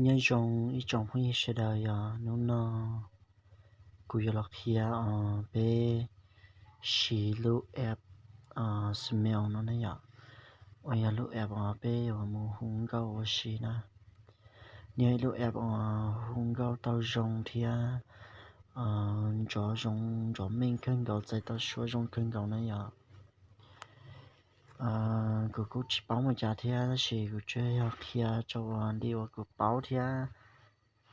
Nyob zoo ib tsoom phooj ywg sawv daws, yog hnub no kuv yuav los qhia os peb siv lub app Smile no na yom, uas yog lub app uas peb yuav mus hu nkauj ua si na. Nws yog ib lub app uas hu nkauj tau zoo thiab nrov zoo nrov meej kawg nkaus, txais tau suab zoo kawg nkaus na yom. Kuv kuj tsis paub mus cas thiab, tab sis kuv tsuas yog qhia rau ua li uas kuv paub thiab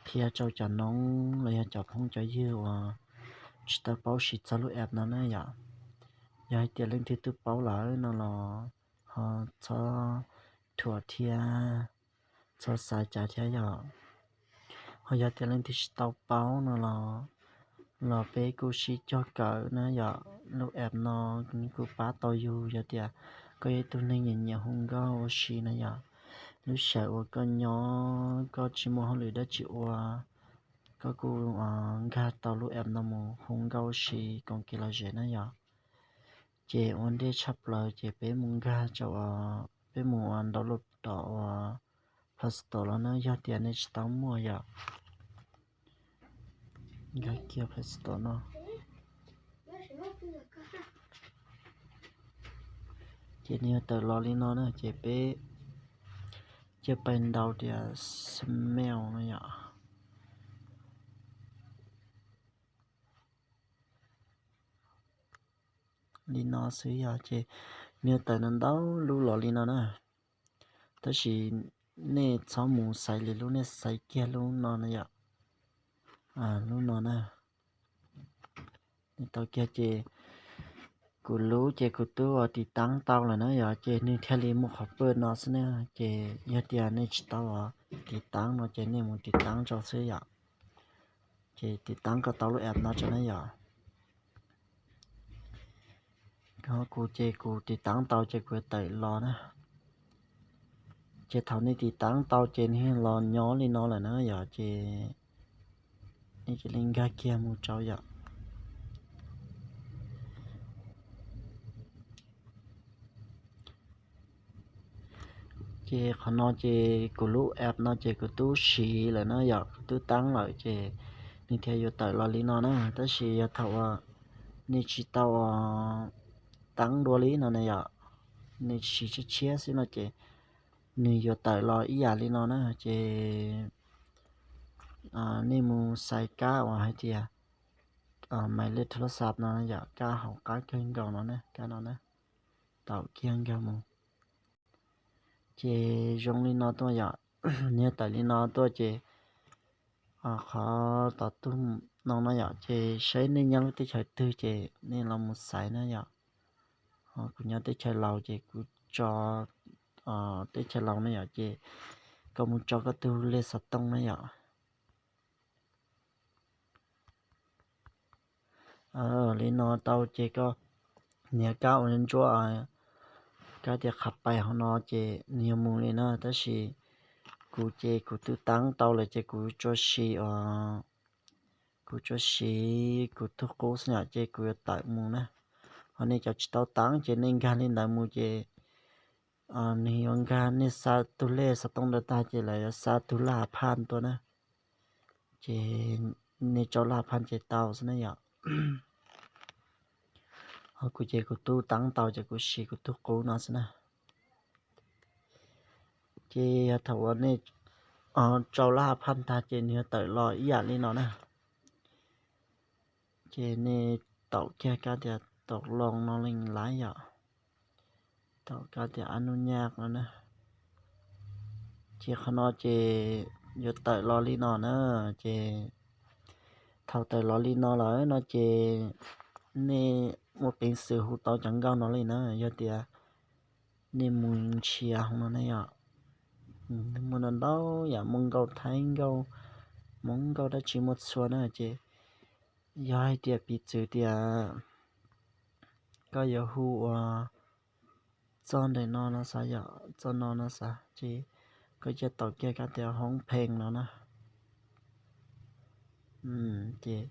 qhia rau cov noob los yog cov phooj cov ywg uas tsis tau paub siv txog lub app no na yom. Yog hais tias leej twg twb paub lawm no los ho txhob thuam thiab txhob xav cas thiab yom. Ho yog tias leej twg tsis tau paub no los, los peb kuj sib cog kawm na yom. Lub app no kuj pab tau yus yog tias koj yog ib tug neeg nyiam nyiam hu nkauj ua si na yom. Lub sij hawm uas koj nyob koj tsis muaj hauj lwm dab tsi ua, koj kuj nkag tau lub app no mus hu nkauj ua si koom kev lom zem na yom. Ces ua ntej tshaj plaws ces peb mus nkag rau, peb mus download tom uas Play Store los na, yog tias nej tsis tau muaj yom. Nkag kiag Play Store no, ces nws yuav tawm los li no na, ces peb cia pais ntaus tias Smile no yom. Li no xwb yog ces nws yuav tawm ntau ntau lub los li no na. Tab sis nej txhob mus xaiv lwm lub, nej xaiv kiag lub no na yom. Lub no na, nej tau kiag ces kuv lub ces kuv twb ua tiv taab tau lawm na yom, ces nws thiaj li muaj qhov pawg no xwb na. Ces yog tias nej tsis tau ua tiv taab no ces nej mus tiv taab rau xwb yom. Ces tiv taab kom tau lub app no tso na yom. Ho kuv ces kuv tiv taab tau ces kuv yuav tawm los na. Ces thaum nej tiv taab tau ces nws los nyob li no lawm na yom, ces nej cia li nkag kiag mus rau yom. Ces qhov no ces kuv lub app no ces kuv twb siv lawm na yom, kuv twb taab lawm ces nws thiaj yuav tawm los li no na. Tab sis yog thaum uas nej tsis tau taab dua li no na yom, nej siv tshiab tshiab xwb no ces nws yuav tawm los ib yam li no na. Ces nej mus xaiv kab uas hais tias maiv lej thab laj xav no yom, kab hauv qab kawg nkaus no na, kab no na, taum kiag nkag mus. Ces zoo li no tuaj yom, nws tawm li no tuaj ces qhov tom tug no no yom, ces saib nej nyob lub teb chaws twg ces nej los mus xaiv na yom. Ho kuv nyob teb chaws Laus ces kuv tso teb chaws Laus na yom, ces koj mus tso koj tug lej xov tooj na yom. Li no tau ces koj nias kab ua ntsuab, kab tias qhab pais hauv no ces nws yuav mus li na. Tab sis kuv ces kuv twb taab tau lawm ces kuv tsuas siv, kuv tsuas siv kuv tug qub xwb yom, ces kuv yuav tawm mus na. Ho nej cov tsis tau taab ces nej nkag li ntawd mus ces nws yuav nkag, nej xa tug lej xov tooj ntawd tag ces lawv yuav xa tug laj phaj tuaj na. Ces nej tso laj phaj ces tau xwb na yom. Ho kuv ces kuv twb taab tau ces kuv siv kuv tug qub no xwb na. Ces yog thaum uas nej tso laj phaj tag ces nws yuav tawm los ib yam li no na. Ces nej taum kiag kab tias taum loo no leej laiv yom, taum kab tias ab nub nyaj no na. Ces qhov no ces yuav tawm los li no na. Ces thaum tawm los li no lawm no ces nej muaj peev xwm hu tau cov nkauj no li na. Yog tias nej mus nrhiav hauv no ne yom, muaj ntau ntau yam, muaj nkauj Thaib, nkauj Hmoob, nkauj dab tsi muaj txhua na. Ces yog hais tias piv txwv tias koj yuav hu ua txoj ntawm no no xav yom, txoj no no xav, ces koj cia taum kiag kab tias hoob pheej no na. Ces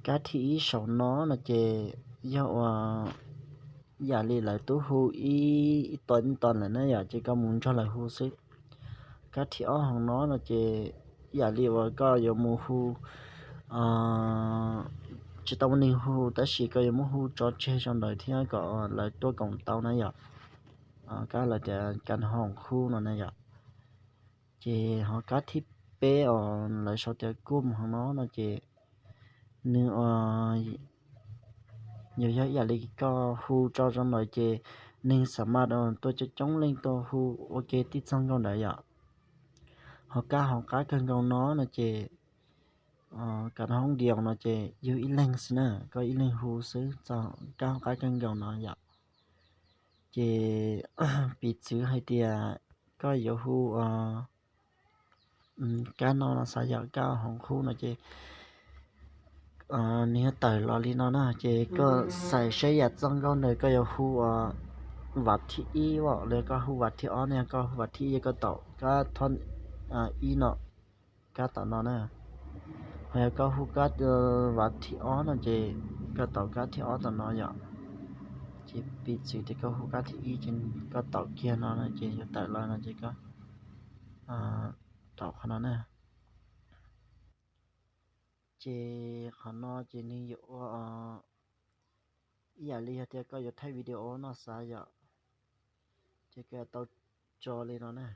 kab thib ib saum no no ces yog ua yam li lawv twb hu ib, ib tog ib tog lawm na yom, ces koj mus nrog lawv hu xwb. Kab thib ob hauv no no ces ib yam li uas koj yuav mus hu, tsis tau muaj neeg hu tab sis koj yuav muab hu tso tseg rau ntawd thiab kom lawv tuaj koom tau na yom. Kab lawv tias kas hoom khu no na yom. Ces ho kab thib peb os lawv sau tias kuj hauv no no ces nws yog ib yam li koj hu tso rau ntawd ces neeg xam mas tuaj coob coob leej tuaj hu ua ke tib txog nkauj ntawd yom. Ho kab hauv qab kawg nkaus no no ces kas hoob dios no ces yug ib leeg xwb na, koj ib leeg hu xwb txog kab hauv qab kawg nkaus no yom. Ces piv txwv hais tias koj yuav hu kab no no xav yom, kab hoom khu no ces nws yuav tawm los li no na ces koj xaiv saib yam txoj nkauj ntawd koj yuav hu vas thib ib los koj hu vas thib ob ne, koj hu vas thib ib koj taus kab thib ib no, kab tom no na. Ho yog koj hu kab vas thib ob no ces koj taus kab thib ob tom no yom. Ces piv txwv tias koj hu kab thib ib ces koj taus kiag no no ces yuav tawm los no ces koj taus qhov no na. Ces qhov no ces nws yuav ua ib yam li yog tias koj yuav thaij video no xav yom, ces koj yuav tau tso li no na.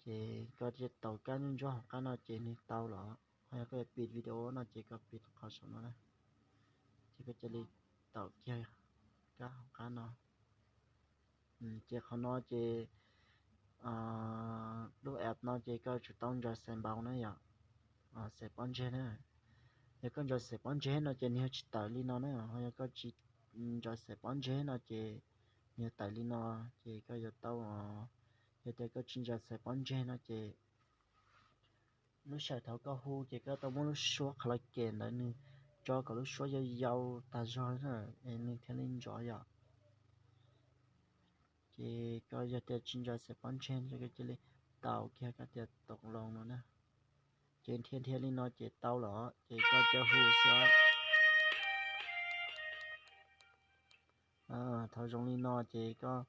Ces koj taus kab ntsuab ntsuab hauv qab no ces nws tau los, ho yog koj yuav pib video no ces koj pib qhov saum no na. Ces koj cia li taus kiag kab hauv qab no. Ces qhov no ces lub app no ces koj tsum tau ntsaws xais npaus na yom, xais pob ntseg na. Yog koj ntsaws xais pob ntseg no ces nws yuav tsis tawm li no na, ho yog koj tsis ntsaws xais pob ntseg no ces nws yuav tawm li no. Ces koj yuav tau, yog tias koj tsis ntsaws xais pob ntseg no ces lub sij hawm thaum koj hu ces koj tau muab lub suab qhov lawv kem ntawd nws tso kom lub suab yau yau tag zog na, es nws thiaj li nrov yom. Ces koj yog tias tsis ntsaws xais pob ntseg ces koj cia li taus kiag koj tias taus los no na. Ces dhia dhia li no ces tau los ces koj cia hu xwb. Thaum zoo li no ces koj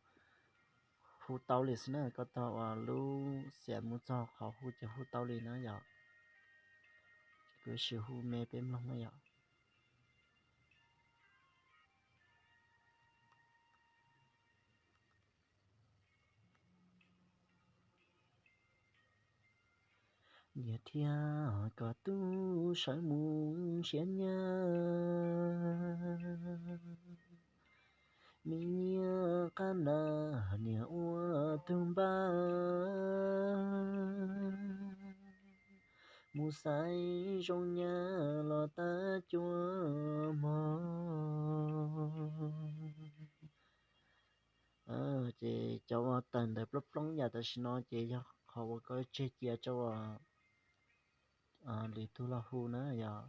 hu tau li xwb na, koj taug lub xiam mus txog qhov hu ces hu tau li na yom. Kuv sim hu me peb mloog na yom. Niam thiab koj tub sawv mus nrhiav nyab, me nyuam qab na niam ua tus npawg, mus xaiv zoo nyab los tag cuaj mog. Ces cov uas tawm ntawv plooj plooj yam tam sim no ces yog qhov uas koj tseg cia rau lwm tus los hu na yom.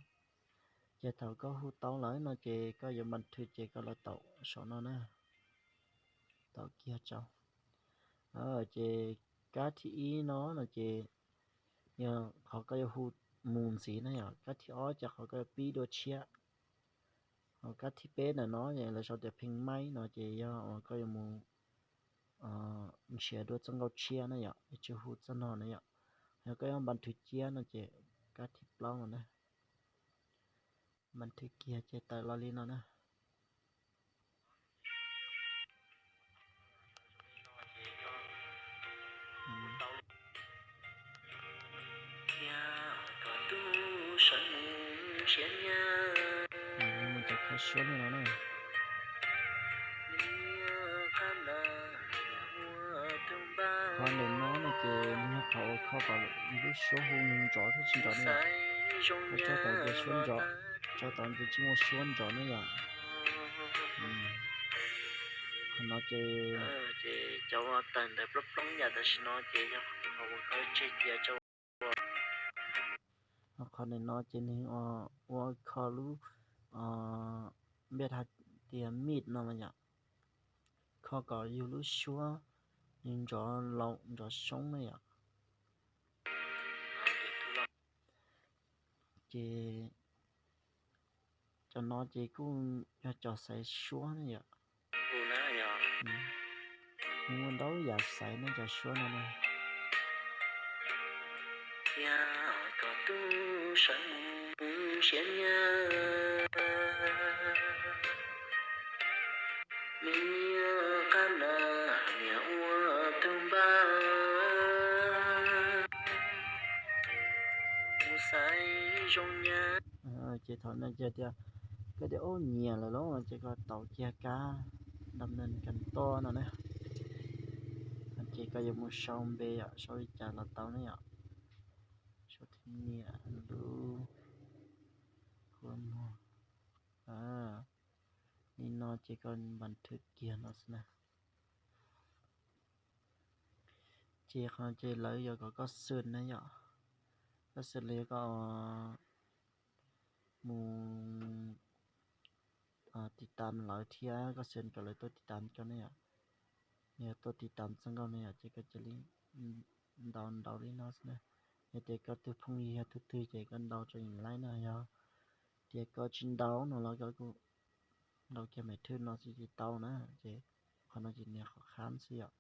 Ces thaum koj hu tau lawm no ces koj yuav npas thwv ces koj los taus saum no na, taus kiag rau. Ces kab thib ib no no ces yog qhov koj yuav hu mus ntxiv na yom, kab thib ob ces qhov koj yuav pib dua tshiab. Ho kab thib peb ntawm no lawv sau tias pheej maib no ces yog uas koj yuav mus nrhiav dua txoj nkauj tshiab na yom, es tsis hu txoj no na yom. Yog koj yuav npas thwv ciab no ces kab thib plaub no na, npas thwv kiag ces tawm los li no na. Mus rau qhov suab li no na. Qhov ntawm no no ces nws yog qhov uas kho kom lub suab hu nws nrov thiab tsis nrov na. Koj tso tau ntawv suab nrov, tso tau ntawv tsis muaj suab nrov na yom. Qhov no ces cov uas tawm ntawv plooj plooj yam tam sim no ces yog qhov uas koj tseg cia rau. Ho qhov ntawm no ces nws ua kho lub, npaj hais tias mid no mas yom, kho kom yug lub suab nws nrov laus nrov soob na yom. Ces cov no ces kuj yog cov xaiv suab na yom. Nws muaj ntau yam xaiv nyob cov suab no na. Yog kom tub sawv mus siab nyab, me nyuam qab na, niam ua tus npawg, mus xaiv zoo nyab. Ces thaum no ces tias koj tias ub nyiam lawm lauj no ces koj tau kiag kab dam nees kas toj no na. Ces koj yuav mus sau npe yom, sau li cas los tau ne yom. Sau thiab niam lub kua muag. Li no ces koj npas thwm kiag no xwb na. Ces qhov no ces lawv yuav kom koj xwm na yom. Koj xwm los yog koj mus tiv tam lawv thiab koj xwm kom lawv tuaj tiv tam koj ne yom. Yog tuaj tiv tam txog nkauj ne yom ces koj cia li ntaus ntaus li no xwb na. Yog tias koj tus phooj ywg yog tus twg ces koj ntaus rau yim laib na, yog tias koj tsis ntaus no los koj kuj ntaus kiag mem thwj no xwb ces tau na. Ces qhov no ces niag qhov khab xwb yom.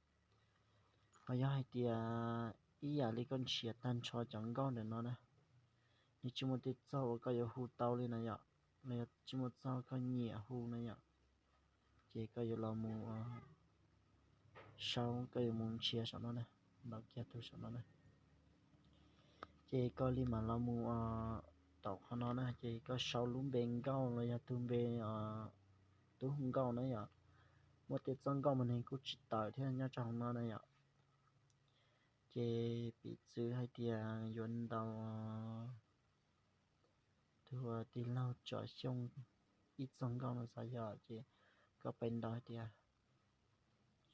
Ho yog hais tias ib yam li koj nrhiav tag nrho cov nkauj ntawm no na, nws tsis muaj tej txoj uas koj yuav hu tau li na yom, los yog tsis muaj txoj koj nyiam hu na yom, ces koj yuav los mus sau, koj yuav mus nrhiav saum no na, ntaus kiag tus saum no na. Ces koj li mam los mus taum qhov no na, ces koj sau lub npe nkauj los yog tus npe tub hu nkauj na yom. Muaj tej txoj nkauj mas nws kuj tsis tawm thiab nyob rau hauv no na yom. Ces piv txwv hais tias yuav ntaus tus tij laug Tsom Xyooj ib txoj nkauj no xav yog ces koj pais ntaus hais tias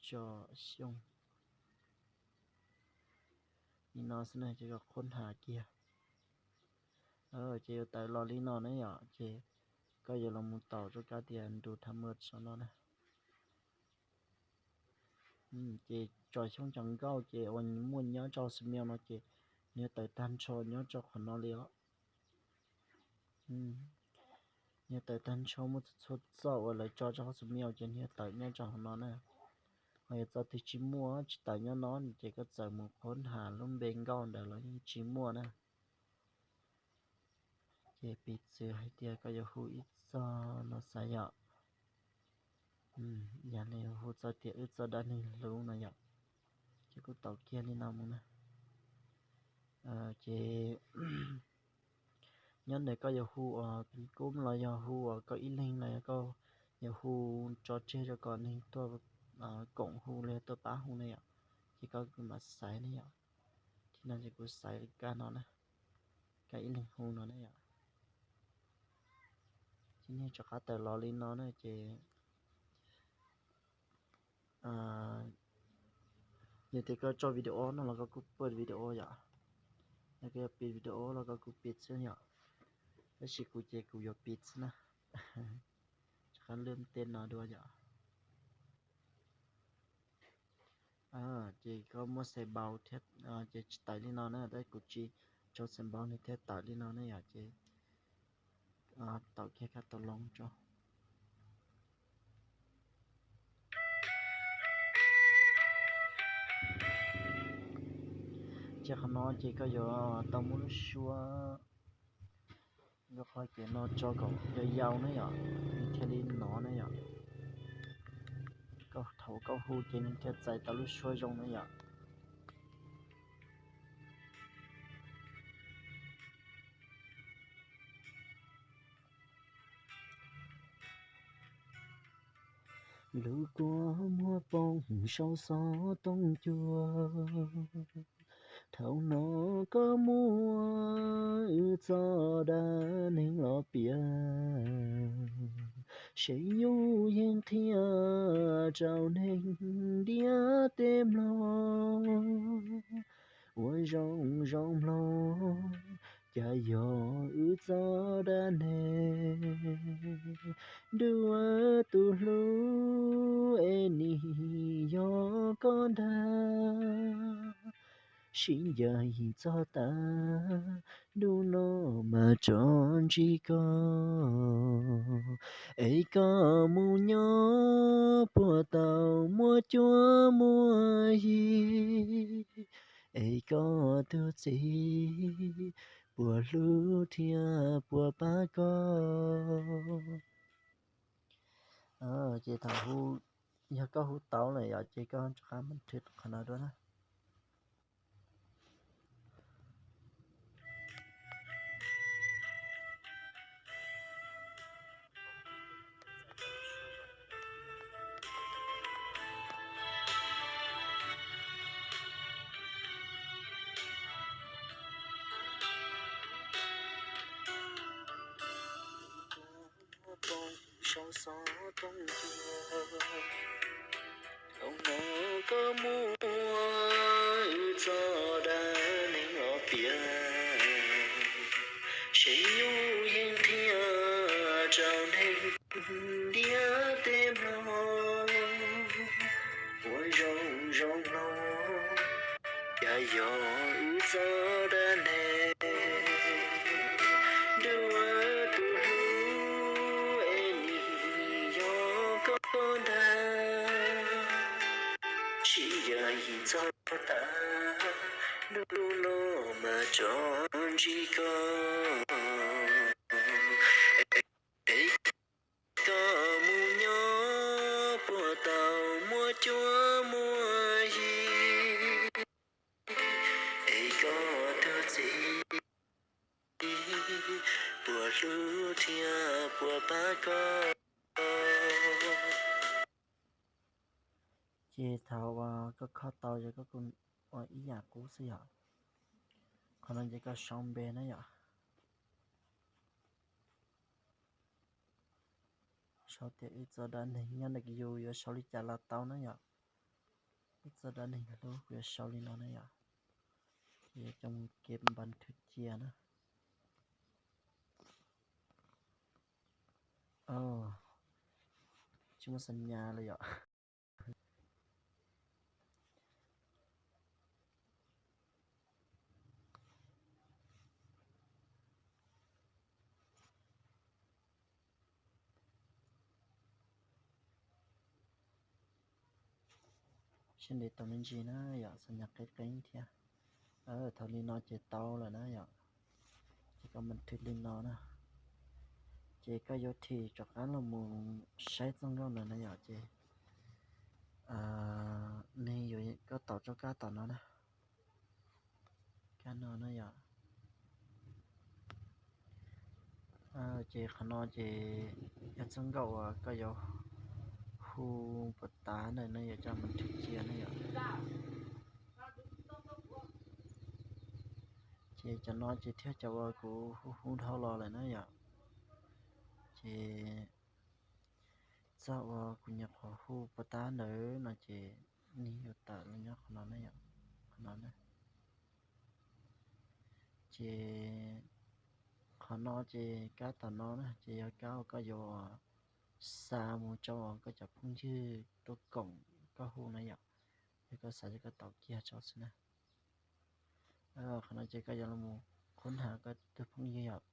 Tsom Xyooj li no xwb na, ces koj qhov nrhav kiag. Ces yuav tawm los li no na yom, ces koj yuav los mus taum rau kab tias nrus tham maj saum no na. Ces Tsom Xyooj cov nkauj ces uas muaj nyob rau Gmail no ces nws yuav tawm tag nrho nyob rau qhov no li os. Nws yuav tawm tag nrho muaj txhua txhua txoj uas lawv tso rau hauv Gmail ces nws yuav tawm nyob rau hauv no na. Ho yog txoj twg tsis muaj tsis tawm nyob no ces koj txawm mus qhov nrhav lub npe nkauj ntawd los yeej tsis muaj na. Ces piv txwv hais tias koj yuav hu ib txoj no xav yom. Yog li hu txoj tias wb txoj dab neeg hlub no yom. Ces kuj taum kiag li no mus na. Ces nyob ntawm koj yuav hu uas kub los yog hu uas koj ib leeg los yog koj yuav hu tso tseg rau kom neeg tuaj koom hu los yog tuaj pab hu na yom. Ces koj mam xaiv na yom. Ces no ces kuv xaiv li kab no na, kab ib leeg hu no na yom. Ces nej rov qab tawm los li no na ces yog tias koj tso video no los koj kuj pw video yom. Yog koj yuav piv video los koj kuj piv xwb yom. Tab sis kuv ces kuv yuav piv xwb na. Rov qab lwm tej no dua yom. Ces koj muaj xais npaus thiab ces tsis tawm li no na, tab kuv tsis tso xais npaus nws thiaj tawm li no na yom. Ces taum kiag kab tau loo tso. Ces qhov no ces koj yuav tau muab lub suab nkauj qhov kev no tso kom yau yau na yom, nws thiaj li hnov na yom. Koj thaum koj hu ces nws thiaj txais tau lub suab zoo na yom. Lub kua muag poob saum xov tooj cua. Thaum no koj muab wb txoj dab neeg los piav, seb yus yeej qhia rau neeg ntiaj teb mloog ua zoo zoo mloog. Cas yog wb txoj dab neeg dua tus hlub es nim yog koj ntag. sib ncaim txog tas, hnub no mas tso ntsib koj, es koj mus nyob puas tau muaj cuab muaj yig, es koj tus txiv puas hlub thiab puas pab koj. Ces thaum hu, yog koj hu tau lawm yom, ces koj rov qab nthwv qhov no dua na. Sau xov tooj tua, thaum no koj muaj wb txoj dab neeg los piav, seb nyuj yeej qhia rau neeg ntiaj teb mloog. Ua zoo zoo mloog, cas yog wb txoj dab neeg, ntuj tus hlub es nim yog koj ntag. Sib ncaim txog tas, hnub no mas tso ntsib koj, es koj mus nyob puas tau muaj cuab muaj yig, es koj tus txiv puas hlub thiab puas pab koj. Ces thaum uas koj kho tau ces koj ua ib yam qub xwb yom. Qhov no ces koj sau npe na yom. Sau tias wb txoj dab neeg, nyob ntawm yus yuav sau li cas los tau na yom. Wb txoj dab neeg hlub kuv yuav sau li no na yom. Ces coj mus kev npas thwv cia na. Tsis muaj xas nyas li yom. Seb ntev tau me ntsis na yom, xas nyas qeeb qeeb thiab. Thaum li no ces tau lawm na yom. Ces koj npas thwv li no na. Ces koj yuav thim rov qab los mus saib txoj nkauj ntawd na yom, ces nws yuav, koj taus tsob kab tom no na. Kab no na yom. Ces qhov no ces yog txoj nkauj uas koj yuav hu puas tas ntawm no, yuav coj mus thwv cia na yom. Ces cov no ces thiab cov uas kuv hu hu dhau los lawm na yom. Ces txoj uas kuv nyuam qhuav hu puas tas ntawd no ces nws yuav tawm los nyob qhov no na yom, qhov no na. Ces qhov no ces kab tom no na ces yog kab uas koj yuav xa mus rau koj cov phooj ywg tuaj koom koj hu na yom. Yog koj xav ces koj tau kiag tso xwb na. Qhov no ces koj yuav los khub has koj tus phooj ywg yom,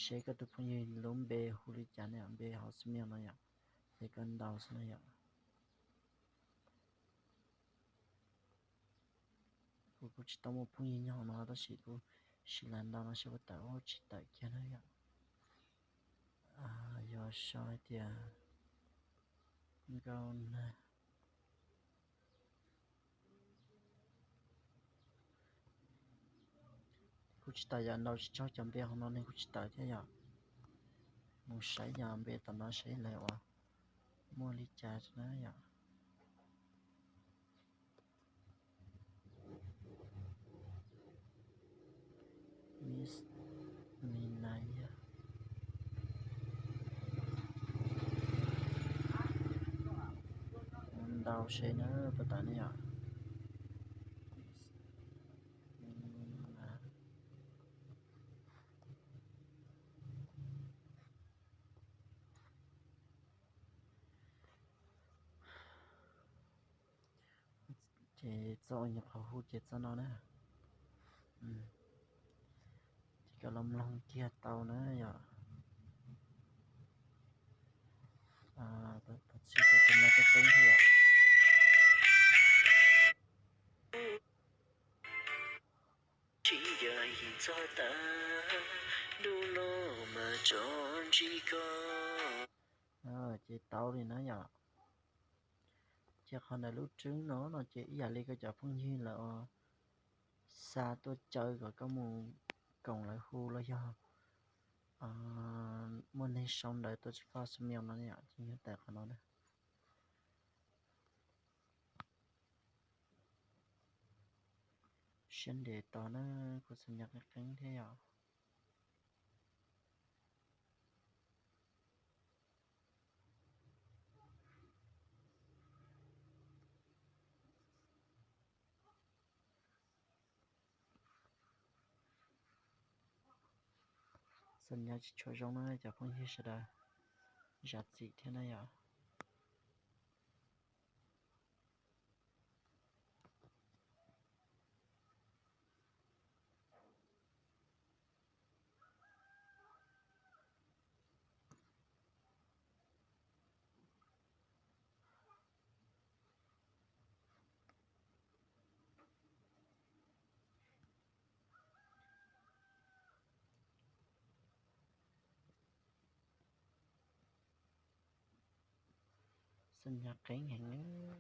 seb koj tus phooj ywg lub npe hu li cas ne, npe hauv xab me no yom, ces koj ntaus xwb na yom. Kuv kuj tsis tau muaj phooj ywg nyob no tab sis kuv sim lam ntaus no seb puas tawm, tsis tawm kiag na yom. Yog sau hais tias Nkauj Nag. Kuj tsis tawm yom, ntaus tsis tsaug cov npe hauv no ne kuj tsis tawm thiab yom. Mus saib yog npe tom no saib lawv uas muaj li cas na yom. Miss Minaya. Mus ntaus seb na puas tawm ne yom. Ces txoj uas nyuam qhuav hu ces txoj no na. Ces koj los mloog kiag tau na yom. Tsis tau txog qeeb thiab yom. Ces tau li na yom. Ces qhov ntawm lub rwb no no ces ib yam li koj cov phooj ywg lawv xa tuaj caw kom koj mus koom lawv hu los yog muaj neeg sau ntawv tuaj rau koj email no yom, ces yog tawm qhov no na. Siab ntev tos na, kuv xav nyob qeeb qeeb thiab yom. Xav nyob tsis tshua zoo na cov phooj ywg sawv daws, zam txim thiab na yom. Xav nyob qeeb heev.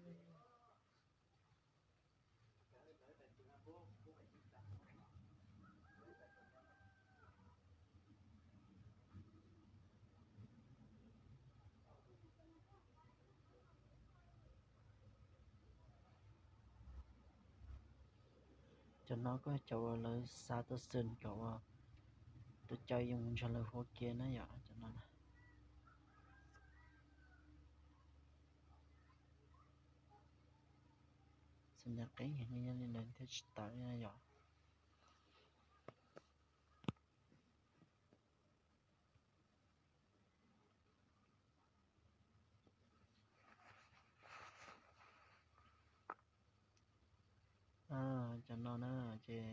Cov no kuj cov uas lawv xa tuaj xwm kom uas tus caw yuav mus nrog lawv hu ua ke na yom, cov no na. Xav nyob qeeb heev li ntawd thiaj tsis tawm na yom. Cov no na, ces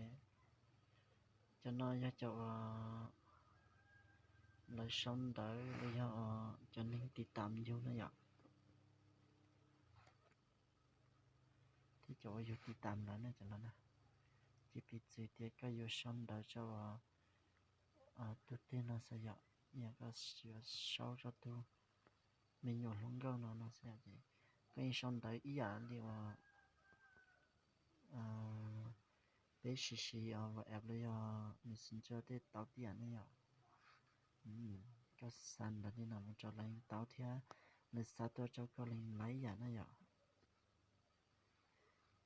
cov no yog cov uas lawv sau ntawv los yog cov neeg tiv tam yus na yom. Thiab cov uas yus tiv tam lawv na cov no na. Ces piv txwv tias koj yuav sau ntawv rau tus twg no xwb yom, yog koj yuav sau rau tus me nyuam hluas nkauj no no xwb yom, ces koj yeej sau ntawv ib yam li uas peb siv siv WhatsApp los yog Messenger tej tau tib yam ne yom. Koj xa ntawv li no mus rau lawv yeej tau thiab, lawv xa tuaj rau koj lawv yeej laib ib yam na yom.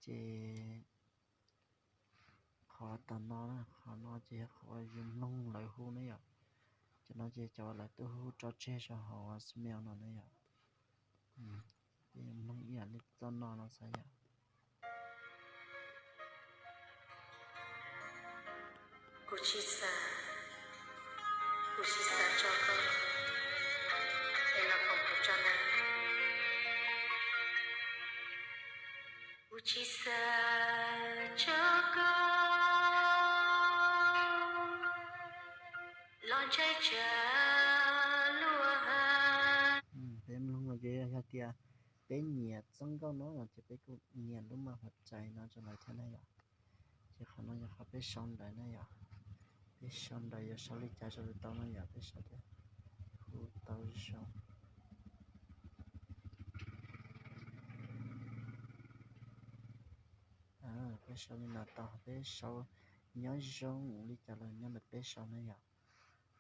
Ces qhov tom no, qhov no ces yog qhov uas yus mloog lawv hu na yom. Cov no ces cov uas lawv tuaj hu tso tseg rau hauv Gmail no na yom. Ces yus mloog ib yam li txoj no no xwb yom. Kuv tsis xav, kuv tsis xav tso koj, es los koom kuv tso ntawd. Kuv tsis xav tso koj los ntshai tsam luag hais. Peb mloog no ces yog tias peb nyiam txoj nkauj no no ces peb kuj nias lub maj huam rais no rau lawv thiab na yom. Ces qhov no yog qhov peb sau ntawv na yom. Peb sau ntawv yuav sau li cas sau li tau no yom, peb sau tias hu tau zoo. Peb sau li no tau, peb sau nyob zoo li cas los nyob ntawm peb sau na yom.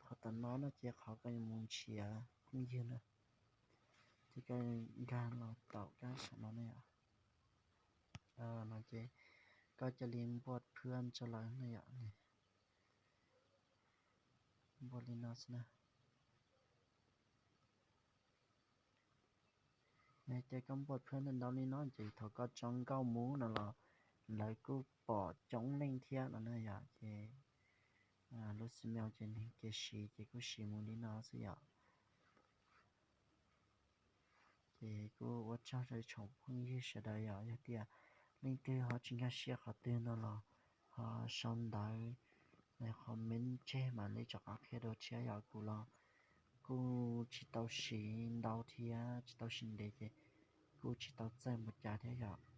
Qhov tom no no ces qhov koj yuav mus nrhiav phooj ywg na, ces koj nkag los taum kab saum no na yom. No ces koj cia li npuaj phwab rau lawv na yom. Npuaj li no xwb na. Ces koj npuaj phwab ntau ntau li no ces thaum koj tso nkauj mus no los lawv kuj pom coob leej thiab no na yom. Ces lub Gmail ces neeg kev siv ces kuj siv mus li no xwb yom. Ces kuj ua tsaug rau tsoom phooj ywg sawv daws yom, yog tias Leej twg ho tsis nkag siab qhov twg no los ho sau ntawv comment tseg mam li rov qab qhia dua thiab yom. Kuv los kuj tsis tau siv ntau thiab tsis tau siv ntev ces kuj tsis tau txawj mus cas thiab yom.